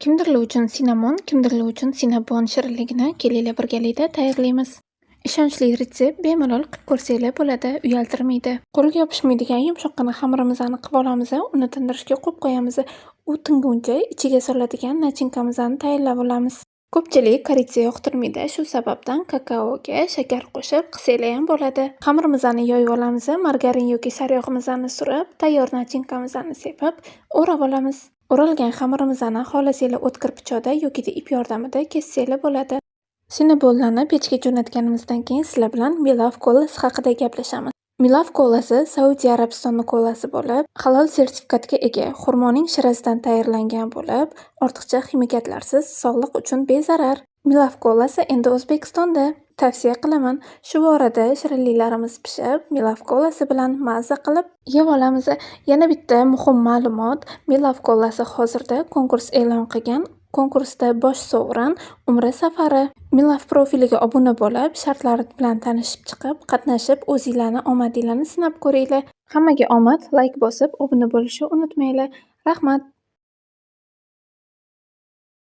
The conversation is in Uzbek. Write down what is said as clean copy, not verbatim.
Kimdirlar uchun cinnamon, kimdirlar uchun cinnabon shirinligini kelinglar, birgalikda tayyorlaymiz. Ishonchli retsept, bemalol qilib ko'rsanglar bo'ladi, uyaltirmaydi. Qo'lga yopishmaydigan yumshoqqina xamirimizni qilib olamiz, uni tindirishga qo'yib qo'yamiz. U tinguncha ichiga soladigan начинка mizni tayyorlab olamiz. Ko'pchilik корица yoqtirmaydi, shu sababdan kakaoga shakar qo'shib qilsanglar ham bo'ladi. Xamirimizni yoyib olamiz, margarin yoki sariyog'imizni surib, tayyor начинка mizni sepib, o'rab olamiz. O'ralgan xamirimizni xohlasanglar o'tkir pichoqda yoki ip yordamida kessanglar bo'ladi. Cinnabonlarni pechga jo'natganimizdan keyin sizlar bilan Milaf kolasi haqida gaplashamiz. Milaf kolasi Saudiya Arabistoni kolasi bo'lib, halol sertifikatga ega, xurmoning shirasidan tayyorlangan bo'lib, ortiqcha ximikatlarsiz, sog'liq uchun bezarar. Milaf kolasi endi O'zbekistonda. Tavsiya qilaman. Shu borada shirinliklarimiz pishib, Milaf kolasi bilan mazza qilib yeb olamiz. Yana bitta muhim ma'lumot: Milaf kolasi hozirda konkurs e'lon qilgan. Konkursda bosh sovrin Umra safari. Milaf profiliga obuna bo'lib, shartlari bilan tanishib chiqib, qatnashib, o'zinglarni omadinglarni sinab ko'ringlar. Hammaga omad, layk bosib, obuna bo'lishni unutmanglar. Rahmat.